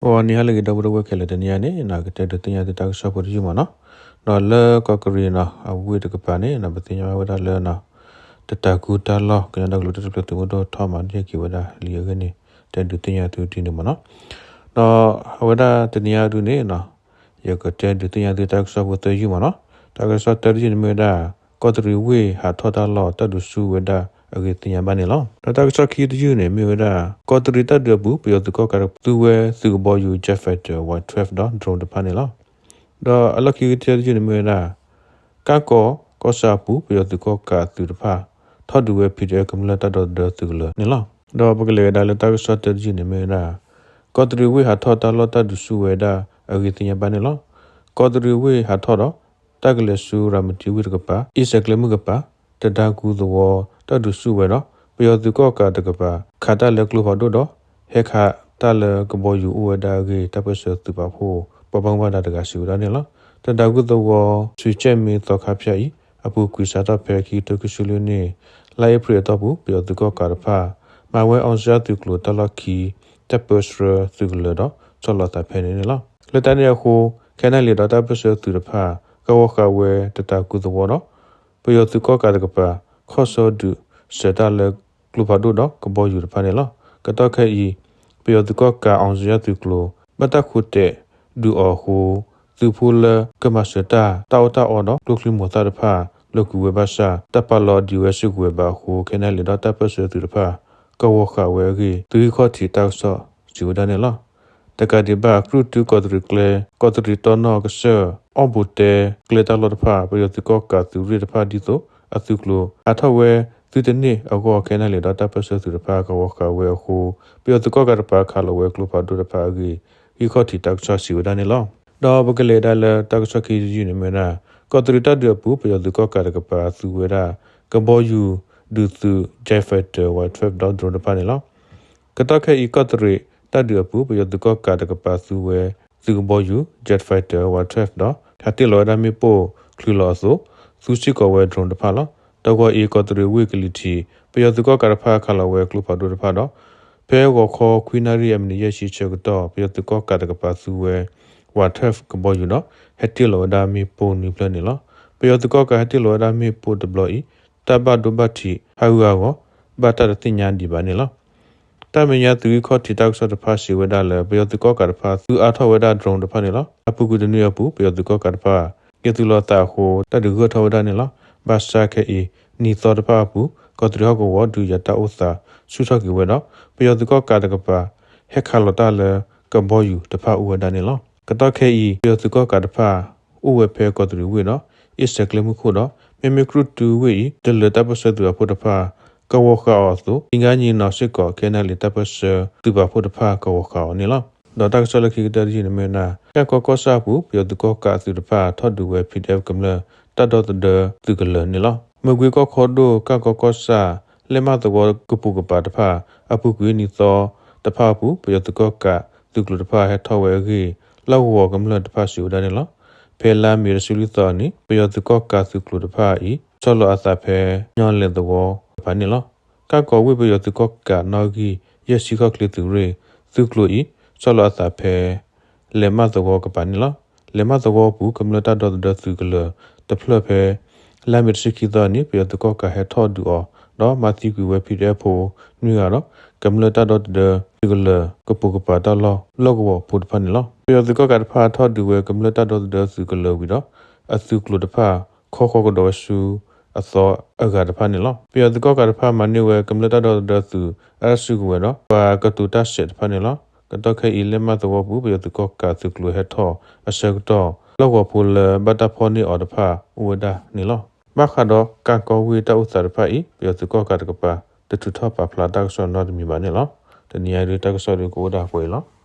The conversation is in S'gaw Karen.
ဂီၤနံၤဟါလၢအဂ့ၤ ဒီပုၢ်ဝဲၢ်ခဲလၢာ်, တနံၤအံၤန့ၣ် ကတဲဒုးသ့ၣ်ညါသုတၢ်ကစီၣ်ဖိတယုၢ်မ့ၢ်နီၤ. ဒီးလၢကီၢ်ကရံၣ်နီၤ အဝ့ၢ်တကပၤန့ၣ် ပသ့ၣ်ညါဘၣ်ဝဲဒၣ်လၢ တတၤကူတၢ်လီၢ် ကညီဒီကလုာ်တၢ်ထူၣ်ဖျဲးသုးမုၢ်ဒိၣ်ထီၣ်မၤန့ၢ်က့ၤဝဲဒၣ်လံအဂ့ၢ်န့ၣ် တဲဒုးသ့ၣ်ညါသုဒ်န့ၣ်မ့ၢ်နီၤ. ဒီးအဝဲဒၣ်တနံၤအံၤဒုးန့ၣ် ယကတဲဒုးသ့ၣ်ညါသုတၢ်ကစီၣ်ဖိသၢယုၢ်မ့ၢ်နီၤ. တၢ်ကစီၣ်တၢတယုၢ်န့ၣ်မ့ၢ်ဝဲဒၣ် ကီၢ်တရံးဝ့ၢ်ဟးထီၣ်တၢ်လီၢ်တၢ်ဒုးဆူၣ်ဝဲဒၣ်အဂ့ၢ်သ့ၣ်ညါဘၣ်န့ၣ်လီၤ. ဒီးတၢ်ကစီၣ်ခံတယုၢ်န့ၣ်မ့ၢ်ဝဲဒၣ် ကီၢ်တရံးတၢ်ဒုးအပူၤ ပယီၤသုးကီၣ်ကးတကပၤသူဝဲသုးကဘီယူၤ Jet Fighter Y twelve ဒီး drone တဖၣ်န့ၣ်လီၤ. ဒီးအလီၢ်ခံကတၢၢ်တယုၢ်န့ၣ်မ့ၢ်ဝဲဒၣ် ကၣ်ကီကီၢ်ဆၣ်အပူၤ ပယီၤသုးကီၣ်ကးအသုးတဖၣ် ထီၣ်ဒုးဝဲ PDF ကမျၢၢ်တၢ်ဒီသဒၢသုးကလၢၤန့ၣ်လီၤ. ဒီးပကလဲၤဝဲဒၣ်လၢတၢ်ကစီၣ်တၢတယုၢ်န့ၣ်မ့ၢ်ဝဲဒၣ် ကီၢ်တရံးဝ့ၢ်ဟးထီၣ်တၢ်လီၢ်တၢ်ဒုးဆူၣ်ဝဲဒၣ်အဂ့ၢ်သ့ၣ်ညါဘၣ်န့ၣ်လီၤ. ကီၢ်တရံးဝ့ၢ်ဟးထီၣ်ဒီး တၢ်ကလဲၤဆူရၤမတံဝ့ၢ်တကပၤ အ့စဲးကျဲမုၢ်ကပၤ တဒါကူသဝီ တၢ်ဒုးဆူၣ်ဝဲဒီး ပယီၤသုးကီၣ်ကးတကပၤ ခးတၢ်လၢကျိဖးဒိၣ်ဒီး ဟဲခးတၢ်လၢကဘီယူၤအိၣ်ဝဲဒၣ်အဂ့ၢ် တၢ်ပၢၢ်ဆၢသုးပာ်ဖှိၣ် ပှၤဘၣ်မူဘၣ်ဒါတဂၤစံးဝဲဒၣ်န့ၣ်လီၤ. တဒါကူသဝီ ဆွံကၠဲၣ်မ့သီခါဖၠၣ်အံၤ အပူၤကွံာ်စးထီၣ်ဖဲခံကထိခံဆံလွံၢ်နံၣ် လါအ့ဖြ့ၣ်အတီၢ်ပူၤ ပယီၤသုးကီၣ်ကးတဖၣ် မၤဝဲအီစၢသုးကျိၤတၢ်လီၢ်ခံ တၢ်ပၢဆှၢသုးကလၢၤဒီး ဆီလီၤအသးဖဲန့ၣ်န့ၣ်လီၤ. လၢတၢ်န့ၣ်အဃိ ခဲနၣ်လံၤဒီးတၢ်ပၢၢ်ဆၢသုးတဖၣ် ကဝီၤဃာ်ဝဲတဒါကူသဝီဒီး ပယီၤသုးကီၣ်ကးတကပၤ ခီၣ်ဆၢဒုးစၢၤတၢ်လၢကျိဖးဒိၣ်ဒီးကဘီယူၤတဖၣ်န့ၣ်လီၤ. ကတီၢ်ခဲအံၤ ပယီၤသုးကီၣ်ကးအီစၢသုးကျိၤ ဘၣ်တၢ်ခိးတဲာ်ဒုးအီၤအဃိ သုးဖိလၢကမၤစၢၤတၢ် တၢ်အီၣ်တၢ်အီဒီးကျိချံမျိာ်သၣ်တဖၣ် လီၤကွံာ်ဝဲဘၣ်ဆၣ် တၢ်ပာ်လီၤဒံးဝဲစ့ၢ်ကီးဝဲဘၣ်အဃိ ခဲနၣ်လံၤဒီးတၢ်ပၢၢ်ဆၢသုးတဖၣ် ကဝီၤဃာ်ဝဲအဂ့ၢ် သုးဂံၢ်ခီၣ်ထံးတၢ်ကစီၣ်စံးဝဲဒၣ်န့ၣ်လီၤ. တကးဒံးဘၣ် ကြုၢ်တုကီၢ်တရံးကျဲ ကီၢ်တရံးတီနီၣ်ကစၢၢ် အီၣ်ဘိးတဲကျဲတၢ်လီၢ်တဖၣ် ပယီၤသုးကီၣ်ကးသုးရ့ၣ်တဖၣ်ဒ်သိး အသုးကျိၤဟးထီၣ်ဝဲသုတန့ၢ်အဂီၢ် ခဲနၣ်လံၤဒီးတၢ်ပၢၢ်ဆၢသုးတဖၣ် ကဝီၤဃာ်ဝဲအဃိ ပယီၤသုးကီၣ်ကးတကပၤခးလီၤဝဲကျိဖးဒိၣ်တဖၣ်အဂ့ၢ် ဂံၢ်ခီၣ်ထံးတၢ်ကစီၣ်စံးဝဲဒၣ်န့ၣ်လီၤ. ဒီးပကလဲၤဒၣ်လၢတၢ်ကစီၣ်ခံတယုၢ်န့ၣ်မ့ၢ်ဝဲဒၣ် ကီၢ်တရံးတၢ်ဒုးအပူၤ ပယီၤသုးကီၣ်ကးတကပၤသူဝဲဒၣ် ကဘီယူၤဒုးသုး Jet Fighter Y twelve ဒီး drone တဖၣ်န့ၣ်လီၤ. ကတီၢ်ခဲအံၤ ကီၢ်တရံးတၢ်ဒုးအပူၤ ပယီၤသုးကီၣ်ကးတကပၤသူဝဲ သုးကဘီယူၤ Jet Fighter Y twelve ဒီး ဟဲတ့ၢ်လီၤဝဲဒၣ်မ့ၣ်ပိၢ်ချုးလီၤအသိး သူစ့ၢ်ကီးဝဲ drone တဖၣ်လီၤ. တဂီၤအံၤ ကီၢ်တရံးဝ့ၢ်ကလံၤထံး ပယီၤသုးကီၣ်ကးတဖၣ်ခးလီၤဝဲကျိဖးဒိၣ်တဖၣ်ဒီး ဖဲဂီၤခီခွံနၣ်ရံၣ်အမံးနံးယဲၢ်ဆံဆၢကတီၢ် ပယီၤသုးကီၣ်ကးတကပၤသူဝဲ Y twelve ကဘီယူၤဒီး ဟဲတ့ၢ်လီၤဝဲဒၣ်မ့ၣ်ပိၢ်နွံဖျၢၣ်န့ၣ်လီၤ. ပယီၤသုးကီၣ်ကးဟဲတ့ၢ်လီၤဝဲဒၣ်မ့ၣ်ပိၢ်တဘျီအံၤ တၢ်ဘၣ်ဒိဘၣ်ထံးဟးဂူာ်ဟးဂီၤ ဘၣ်တၢ်တသ့ၣ်ညါဒံးဘၣ်န့ၣ်လီၤ. တၢ်မဲာ်ညါသုးဂံၢ်ခီၣ်ထံးတၢ်ကစီၣ်တဖၣ်စံးဝဲဒၣ်လၢ ပယီၤသုးကီၣ်ကးတဖၣ်သူအါထီၣ်ဝဲဒၣ် drone တဖၣ်န့ၣ်လီၤ. အပူၤကွံာ်တနွံအပူၤ ပယီၤသုးကီၣ်ကးတဖၣ် က့ၤသုးလီၤအသးအဃိ တၢ်ဒုးဂၢၢ်ထီၣ်ဝဲဒၣ်န့ၣ်လီၤ. ဘၣ်ဆၣ်ခဲအံၤ နံၤသီတဖၣ်အပူၤ ကီၢ်တရံးဟီၣ်ကဝီၤဒုးယၤတၢ်အိၣ်သးဆူၣ်ထီၣ်က့ၤဝဲဒီး ပယီၤသုးကီၣ်ကးတကပၤ ဟဲခးလီၤတၢ်လၢကဘီယူၤတဖၣ်အိၣ်ဝဲဒၣ်န့ၣ်လီၤ. ကတီၢ်ခဲအံၤ ပယီၤသုးကီၣ်ကးတဖၣ် အိၣ်ဝဲဖဲကီၢ်တရံးဝ့ၢ်ဒီး အ့စဲးကျဲမုၢ်ခိၣ်ဒီး မ့မ့ၢ်ကြုၢ်တုဝ့ၢ်အံၤ တလၢတၢ်ပၢၢ်ဆၢသုးအဖှိၣ်တဖၣ် ကဝီၤဃာ်အီၤအသိး တနံၤညါအံၤနီၢ်စ့ၢ်ကီး ခဲနၣ်လံၤတၢ်ပၢၢ်ဆၢသုးပာ်ဖှိၣ်တဖၣ်ကဝီၤဃာ်အီၤန့ၣ်လီၤ. ဒီးတၢ်ကစီၣ်လၢခံကတၢၢ်တယုၢ်န့ၣ်မ့ၢ်ဝဲဒၣ် ကၣ်ကီကီၢ်ဆၣ်အပူၤ ပယီၤသုးကီၣ်ကးအသုးတဖၣ်ထီၣ်ဒုးဝဲ PDF ကမျၢၢ်တၢ်ဒီသဒၢသုးကလၢၤန့ၣ်လီၤ. မကွ့ကီၢ်ခီဒိၣ် ကၣ်ကီကီၢ်ဆၣ် လဲၣ်မးသဝီကပိာ်ကပၤတဖၣ် အပူၤကွံာ်နံၤသီတဖၣ်အပူၤ ပယီၤသုးကီၣ်ကးသုးကျိၤတဖၣ်ဟဲထီၣ်ဝဲအဂ့ၢ် လီၢ်ကဝီၤကမျၢၢ်တဖၣ်စံးဝဲဒၣ်န့ၣ်လီၤ. ဖဲလါမ့ၤတဆံလွံၢ်သီအနံၤ ပယီၤသုးကီၣ်ကးသုးကျိၤတဖၣ်အံၤ ဆီလီၤအသးဖဲ ညီလဲၤသဝီကပၤန့ၣ်လီၤ. ကၣ်ကီဝ့ၢ်ပယီၤသုးကီၣ်ကးနီၣ်ဂံၢ် ယဲၢ်ဆံခီၣ်ချ့သုးရ့ၣ် သုးကျိၤအံၤ ဆီလီၤအသးဖဲ လဲၤမးသဝီကပၤန့ၣ်လီၤ. လဲၤမးသဝီအပူၤ ကမျၢၢ်တၢ်ဒီသဒၢသုးကလၢၤတဖျၢၣ်ဖဲ လါမ့ၤတဆံခံသီအနံၤ ပယီၤသုးကီၣ်ကးဟဲထီၣ်ဒုးအီၤ ဒီးမၤသံကွံာ်ဝဲ PDF ဖိနွံဂၤဒီး ကမျၢၢ်တၢ်ဒီသဒၢသုးကလၢၤ ကပိာ်ကပၤတၢ်လီၢ်လီၢ်ကဝီၤဖိတဖၣ်န့ၣ်လီၤ. ပယီၤသုးကီၣ်ကးတဖၣ်ထီၣ်ဒုးဝဲကမျၢၢ်တၢ်ဒီသဒၢသုးကလၢၤဝံၤဒီး အသုးကျိၤတဖၣ် ခီဃီကဒီးဝဲဆူအသီအဂၤတဖၣ်န့ၣ်လီၤ. ပယီၤသုးကီၣ်ကးတဖၣ်မၤန့ၢ်ဝဲကမျၢၢ်တၢ်ဒီသဒၢသုးအတၢ်စုကဝဲၤဒီး ပှၤကတိၤတၢ်စဲးတဖၣ်န့ၣ်လီၤ. ကတီၢ်ခဲအံၤ လဲၤမးသဝီပူၤ ပယီၤသုးကီၣ်ကးသုးကျိၤဟဲထီၣ်အဆၢကတီၢ် လီၢ်ကဝီၤဖိလၢဘၣ်တၢ်ဖီၣ်န့ၢ်အီၤတဖၣ်အိၣ်ဝဲဒၣ်န့ၣ်လီၤ. ဘၣ်ဃးဒီးကၣ်ကီဝ့ၢ်တၢ်အိၣ်သးတဖၣ်အံၤ ပယီၤသုးကီၣ်ကးတကပၤ တထုးထီၣ်ပာ်ဖျါတၢ်ကစီၣ်နီတမံၤဘၣ်န့ၣ်လီၤ. တနံၤအံၤဒုးတၢ်ကစီၣ်ဒုးကအိၣ်ဒၣ်ပှဲၤအံၤလီၤ.